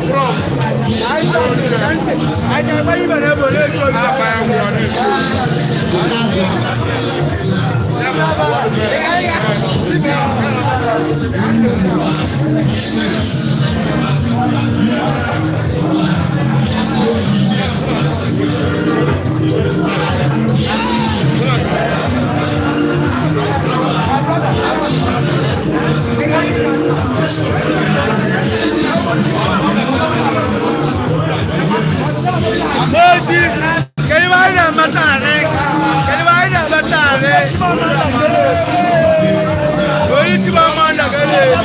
Prof. Na-akpa ya ngwa ọ na-eto. Mozi, kedu ebe anyị na-amata anị? Kedu ebe anyị na-amata anị? Onye Chimamanda ga na-eri.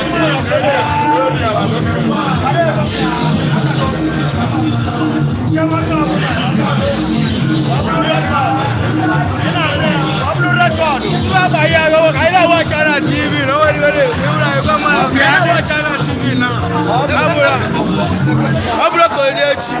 Anyị na-awacha na TV na o nwere iwe na-ekwu na ekwe mmadụ. Anyị na-awacha na TV na ọ bụrụ ka ọ dị echi.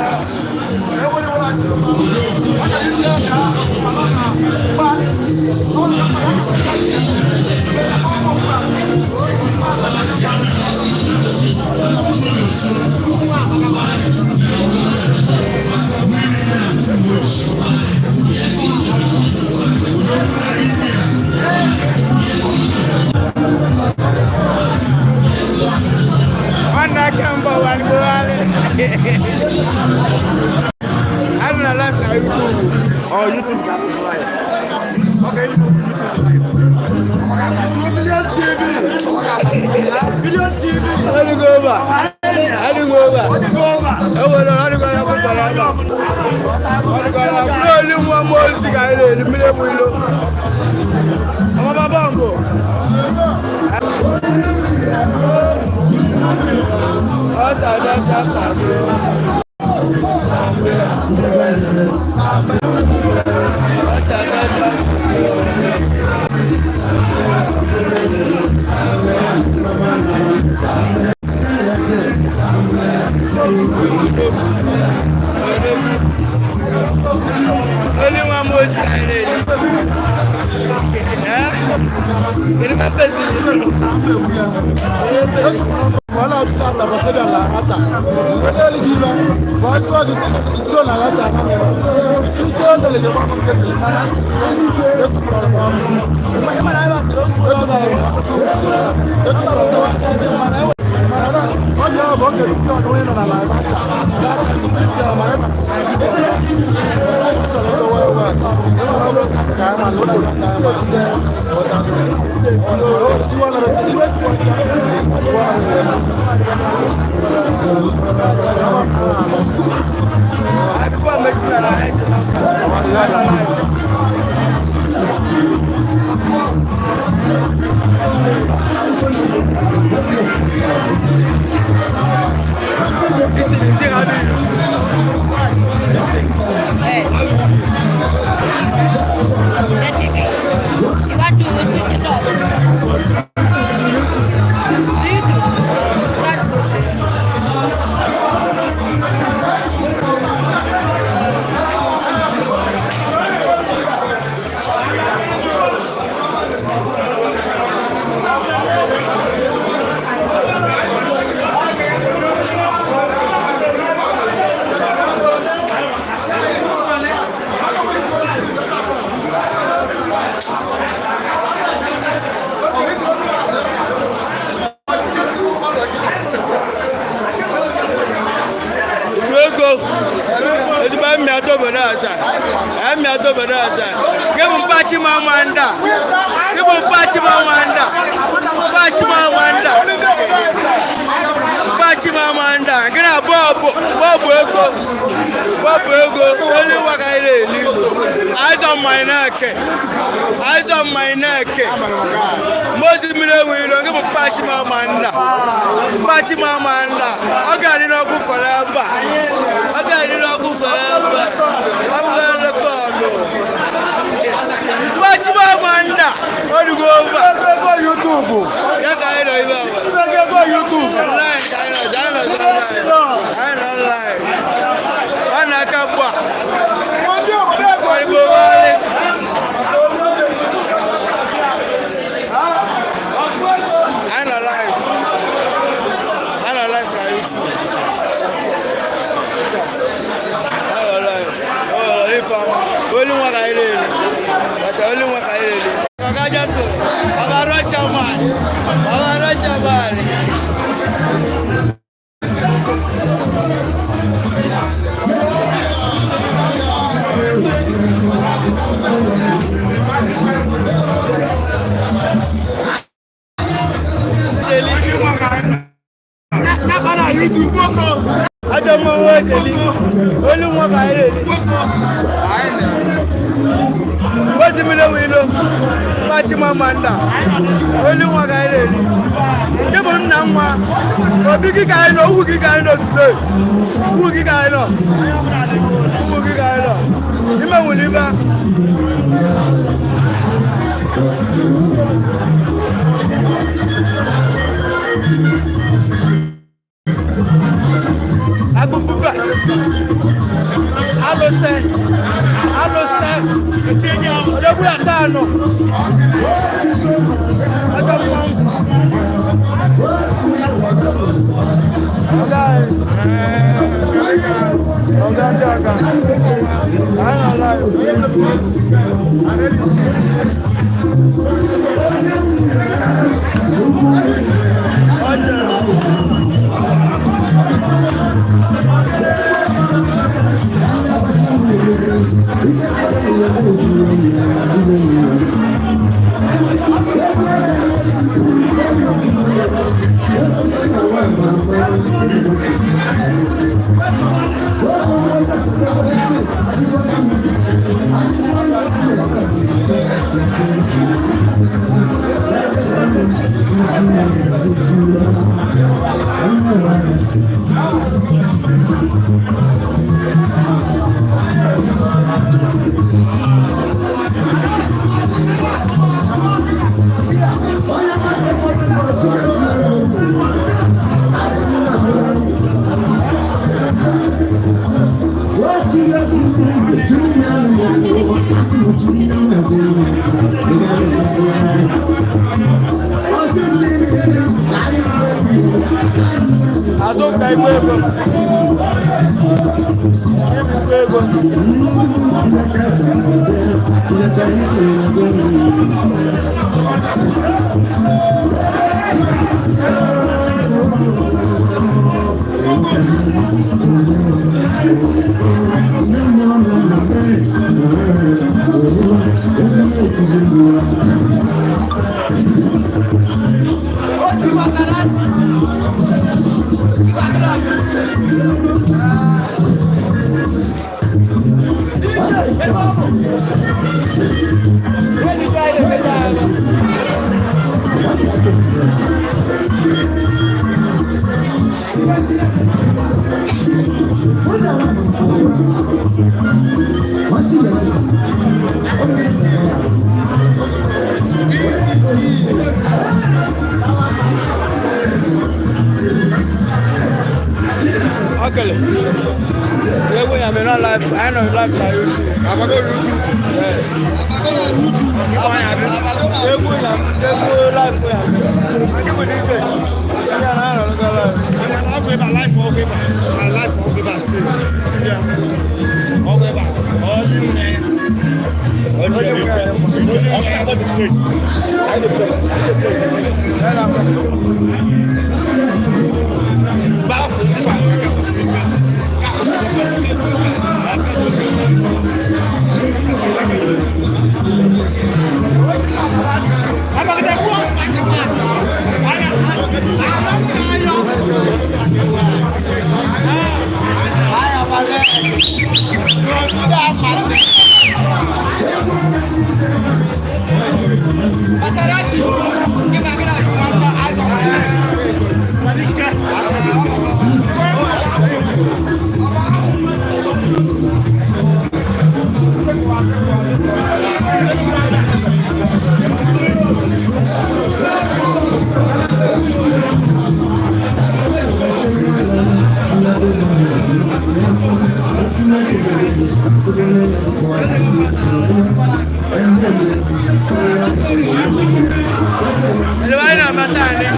Nwanne aka mba ụwa gbogharị. Adị na live na YouTube. Oh, YouTube ka bụ live. Okay, YouTube live. Million TV. Million TV. Adịgo over. Adịgo over. Ewere adịgo na kwụsara ebe a. Adịgo na kwụrụ oli nwa mmụọ ozi ka anyị na-eli mmiri egbu ilo. Ọmaba bọmbụ. Ọsa ada chapter. Ọsa ada chapter. Only one more is kind. Eh? Kedu ka pesi? Wala tata basebe la acha. Wala ligiba. Watu wa gisi gisi na acha na mero. Kristo ndele le mama kete. Akụkọ mesi na The TV. You want to switch it off? YouTube. Can't go to YouTube. Uru ego ezigbo mmịata obodo ọzọ, mmịata obodo ọzọ. Gị bụ mpachi ma nwanda, gị bụ mpachi ma nwanda, mpachi ma nwanda, mpachi ma nwanda. Gị na bọọbụ bọọbụ ego, bọọbụ ego elu nwa ka anyị na-eli. Azọ mmanya na-eke, azọ mmanya na-eke. Mozi mmiri ewu ilo, gị bụ mpachi ma nwanda, mpachi ma nwanda. Ọ ga-adị n'ọkụ forever. Ọ ga-adị n'ọkụ forever. Ọ bụghị rekọdụ. Mpachi ma nwanda, ọ dịgo over. Ego YouTube. Ya ka anyị nọ ibe ahụ. Ego YouTube. Online ka anyị nọ, anyị nọ online. Anyị nọ online. Ọ na-aka mgba. Ọdịgbo wale. Anyị nọ live. Anyị nọ live na YouTube. Olu nwa ka anyị na-eli. Bata olu nwa ka anyị na-eli. Ọga Jatọ, Baba Rọcha man, Baba Rọcha man. Ajọ mmanwụ ejeli, olu nwa ka anyị na-eli. Osimiri wilo, nwa Chimamanda, olu nwa ka anyị na-eli. Gị bụ nna nwa, obi gị ka anyị nọ, ugwu gị ka anyị nọ today. Ugwu gị ka anyị nọ. Ugwu gị ka anyị nọ. Ime nwere ibe. Agbụgbụgba, alụsị, alụsị, odogwu ata anụ, ọjọ mmọnwụ. Ọga anyị, ọga ndị ọga, anyị nọ live. Ọjọ. Azụta igwe ego. Igwe ego. Okay. Egwu ya mere live, I know live na YouTube. Abago YouTube. Yes. Egwu na egwu live ya. Agụ DJ. Ya na anọ lụgo live. Mana ọgwụ ịba life ọgwụ ịba na life ọgwụ ịba stage. Tinye ya. Ọgwụ ịba. Ọlị nne. Ọgwụ ịba the stage. I dey play. I dey play. Ba, this one. Ele vai na mata, né?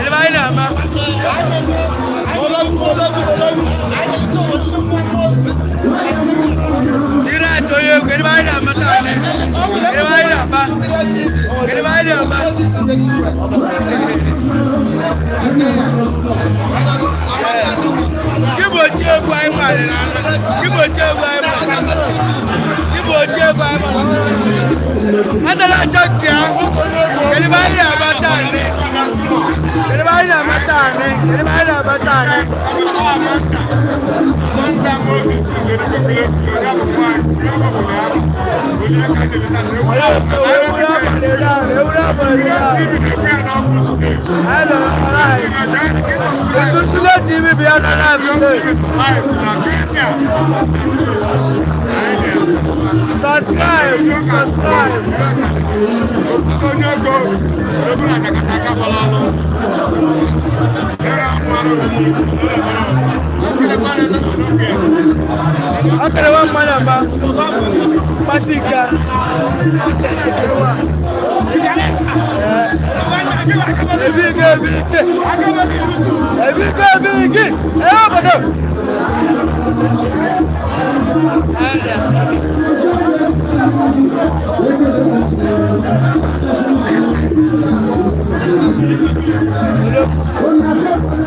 Ele vai na mata. Direto. Egwu, kedu ebe anyị na-ama taa nị? Kedu ebe anyị na-ama? Kedu ebe anyị na-ama? Gị bụ oti egwu anyị nwere n'ala. Gị bụ oti egwu anyị nwere. Gị bụ oti egwu anyị nwere. Atala achọ nke ya. Kedu ebe anyị na-ama taa nị? Kedu ebe anyị na-ama taa nị? Kedu ebe anyị na-ama taa nị? Ewúrẹ́ àpàdé náà, ewúrẹ́ àpàdé náà. Hello, alright. Ìtútúlẹ̀ TV bí ọ̀nà náà fi lè. Subscribe, subscribe. Akara wa mmanụ ama kpasi nka. Ebige ebige. Ebige ebige. Ee obodo.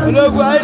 Ológun ayé.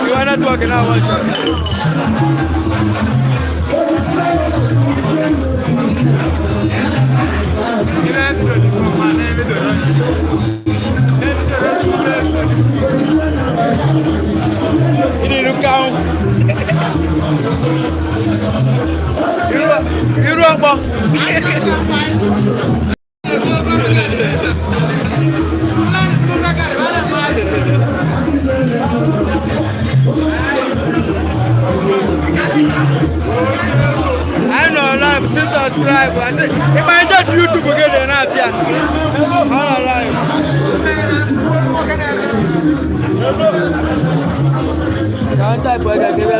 You are not working out. You need to count. Irú ọ̀pọ̀. I know live, still subscribe. I say, if I just YouTube again, then I'm here. All alive. Can't type work, I give it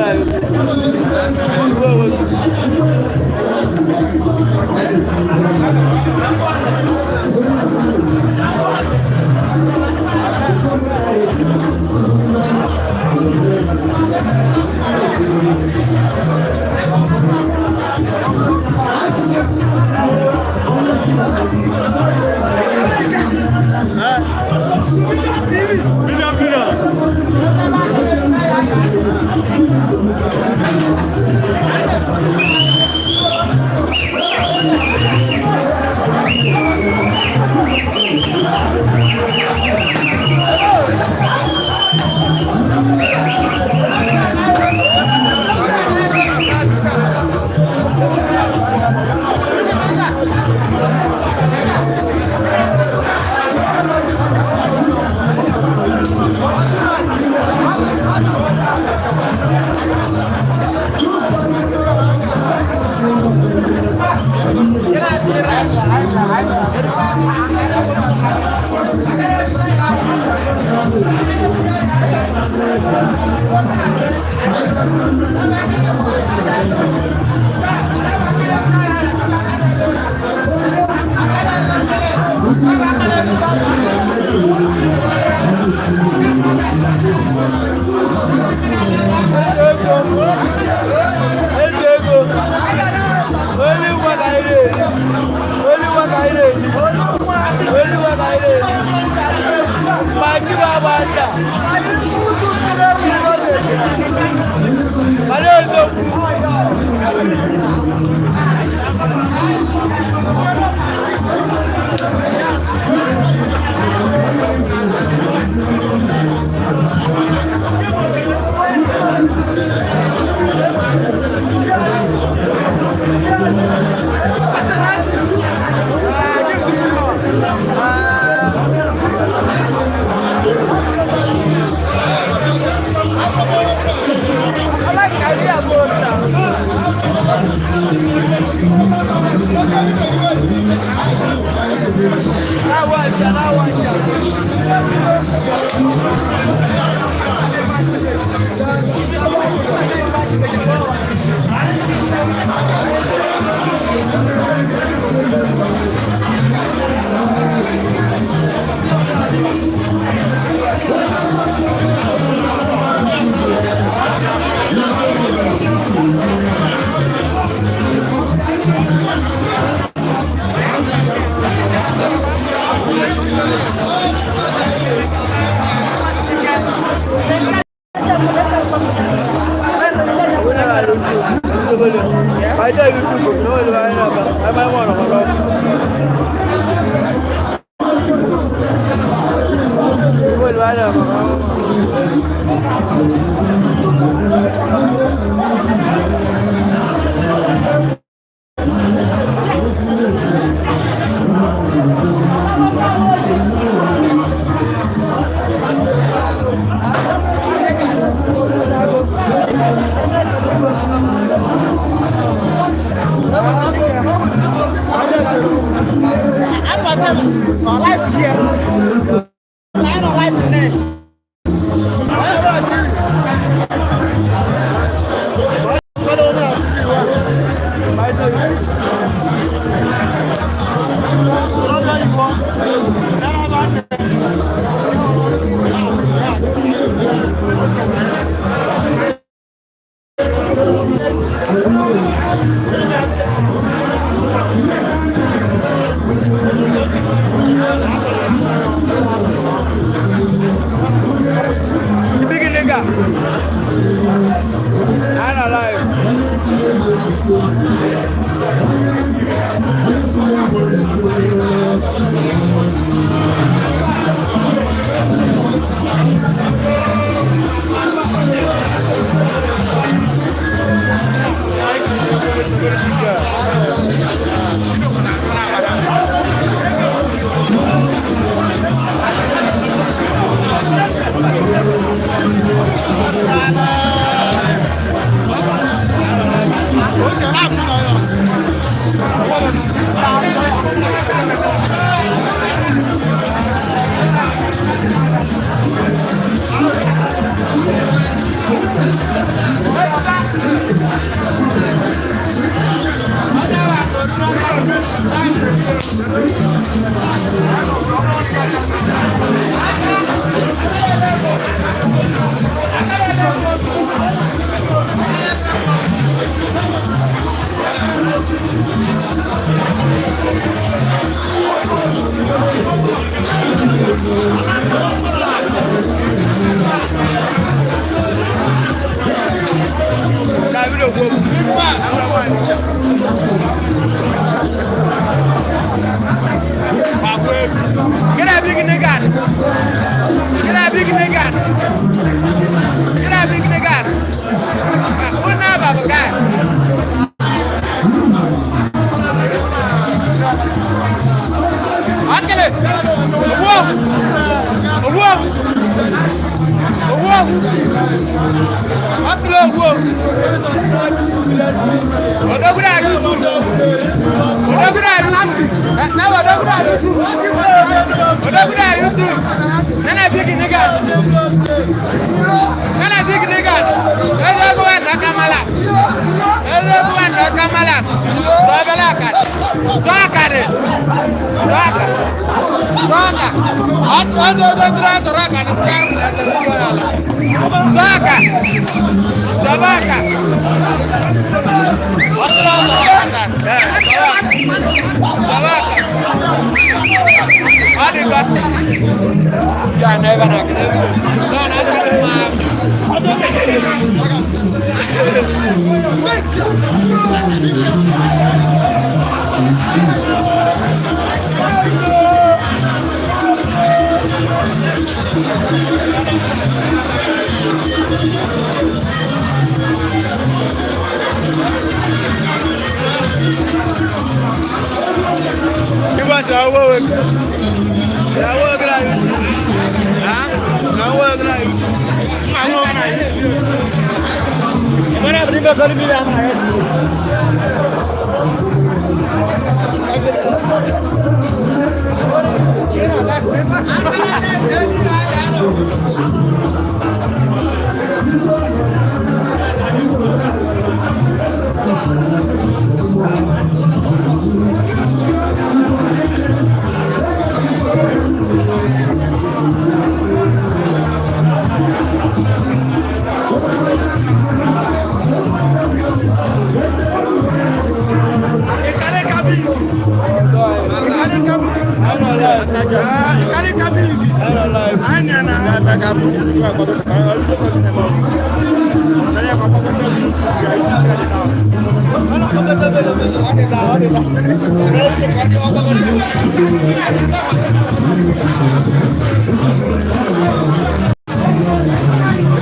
Eze ego. Only one I dey. Only one I dey. Only one I dey. Machi Babanda. Mana eziokwu. The big nigga. And alive. Get that big nigga. Get that big nigga. Get that big nigga. What now, Baba guy? Akele. Owo. Owo. Owo. Akele owo. Odogwu na YouTube. Odogwu na YouTube. Zọka dị. Zọka. Zọka. Ọdụ ọdụ ọdụ ọdụ ọka dị. Zọka. Zọka. Ọdụ ọdụ ọka. Zọka. Ọ dị gọ. Ya na ebe na gị. Zọ na aka mma. Ibà sọ owó wẹ̀. Ìyàwó ọ̀gá yìí. Ìyàwó ọ̀gá yìí. Àwọn ọ̀gá yìí. Ìmọ̀ràn àbúrò bẹ́ẹ̀ kọ́ níbi àwọn àyẹ̀ sí.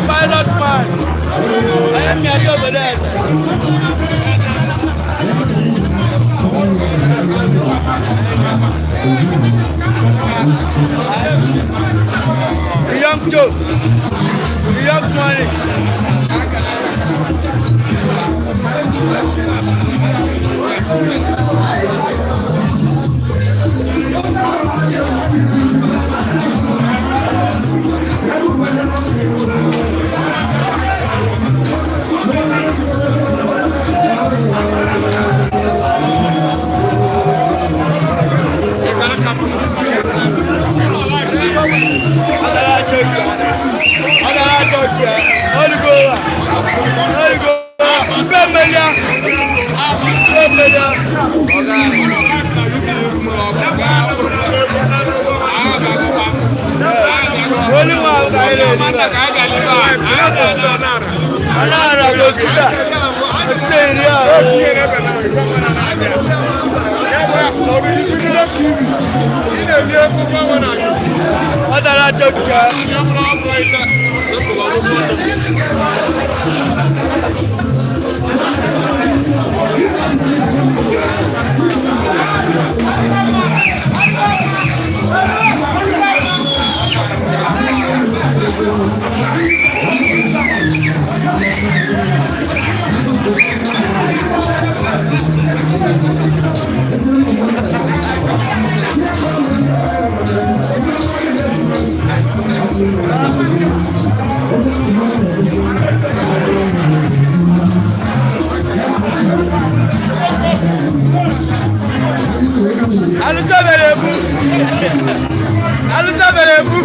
Pilot man. Ayé mi àti òbẹ̀dẹ̀ ẹ̀sẹ̀. The young Joe. The young money. Ọ̀dàlá jọ̀jọ̀. Ọ̀dàlá jọ̀jọ̀. Olùkọ́ wa. Olùkọ́ wa. Fẹ́ mẹ́lẹ́. Fẹ́ mẹ́lẹ́. Olúwa ọ̀gá ilé ìlú. Alára kò sílẹ̀. Kò sílẹ̀ ìrí àwọn. Ọ̀dàlá jọ̀jọ̀. Alụsọ bere ebu. Alụsọ bere ebu.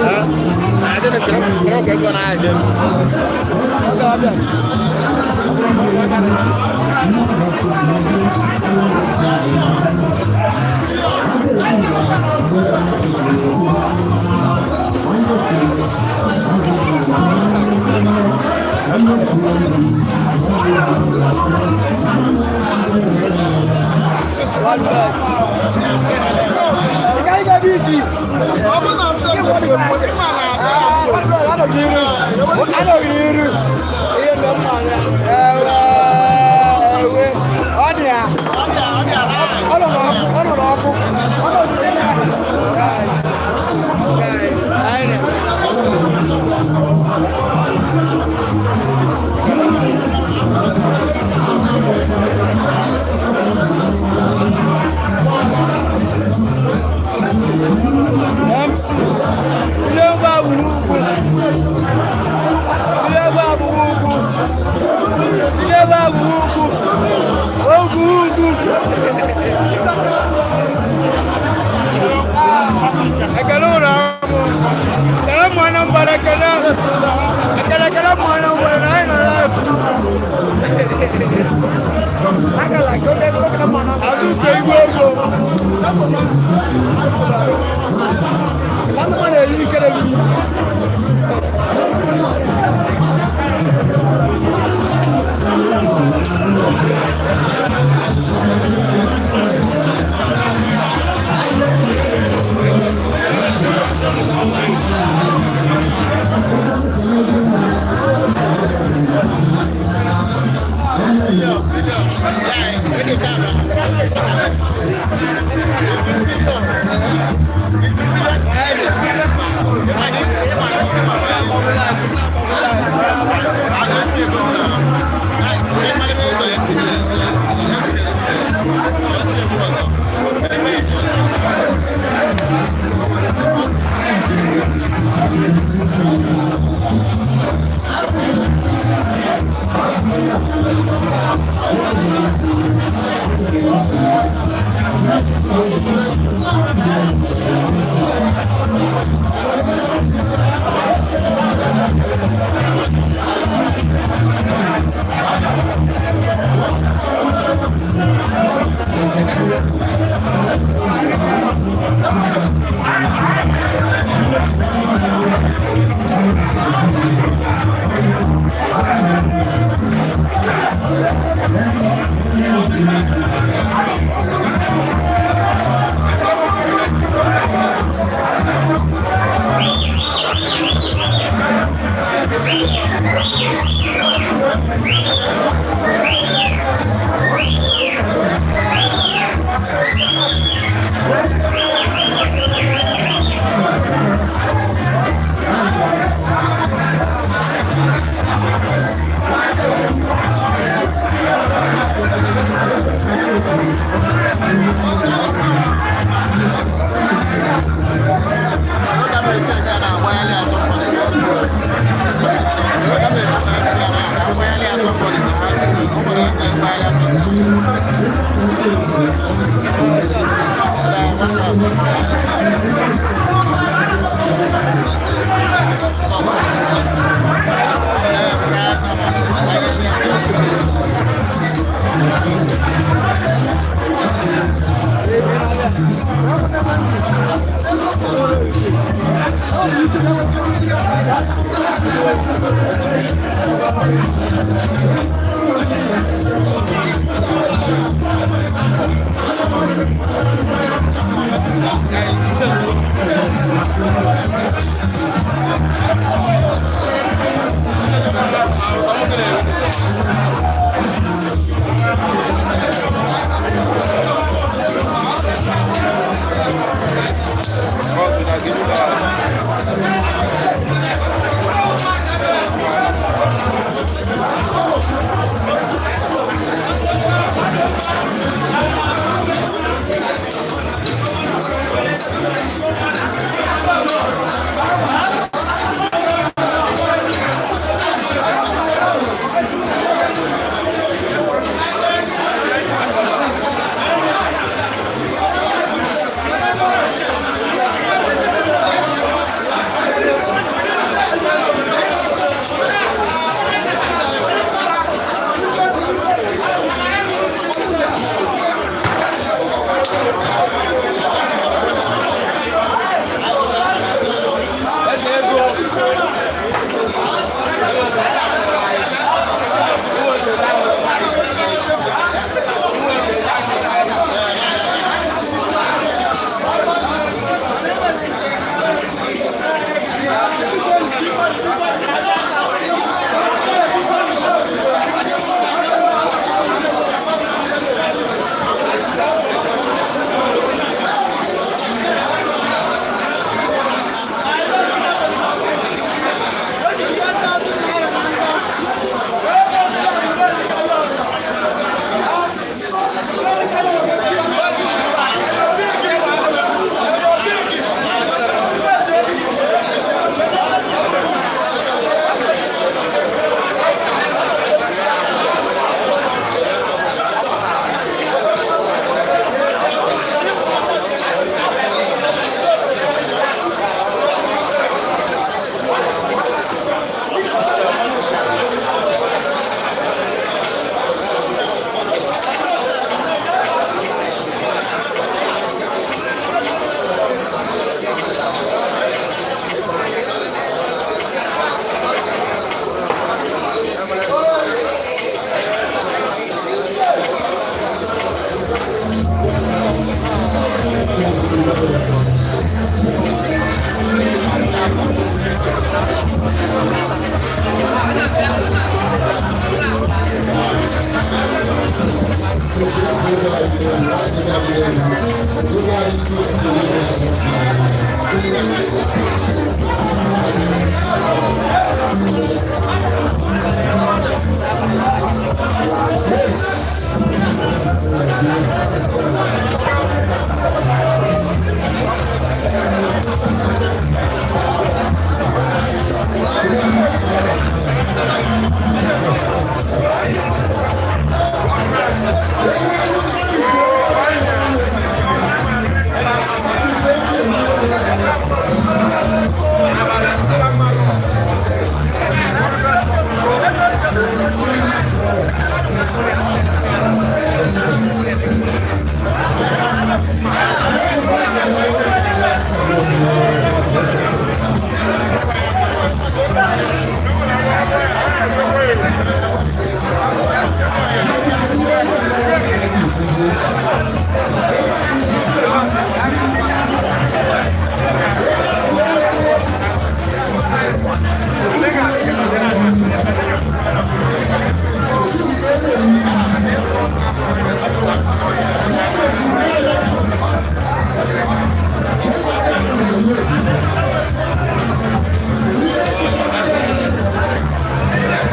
Huh? Ekele ụlọ ọrụ ekele mụ Anambra, ekele ekele ekele mụ Anambra na anyị nọ live. Azụke igwe ego.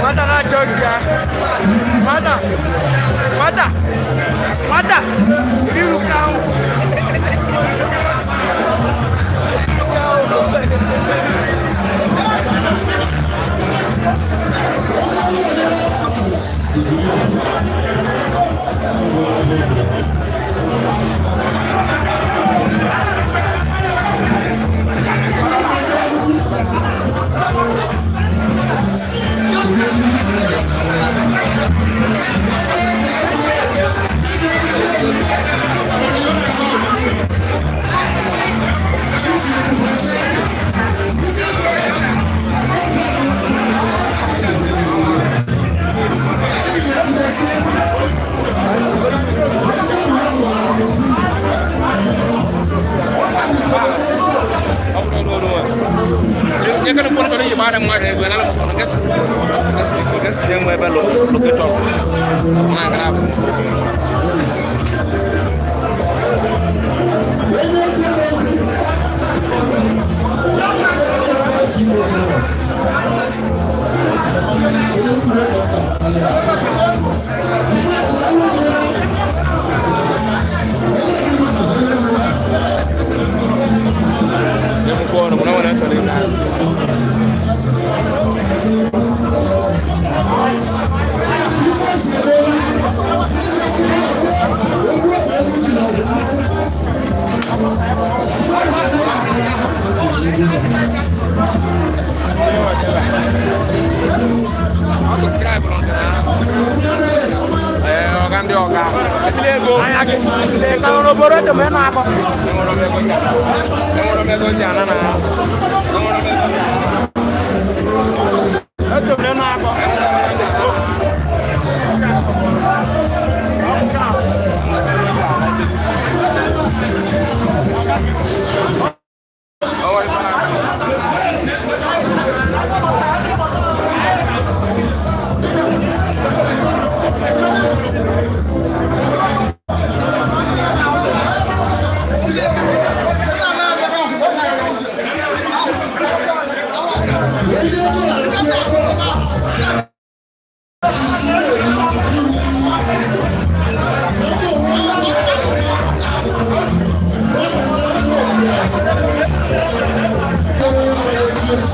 Nwata na-achọ gị ya. Nwata. Nwata. Nwata. Iru ka ahụ.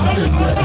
Thank you.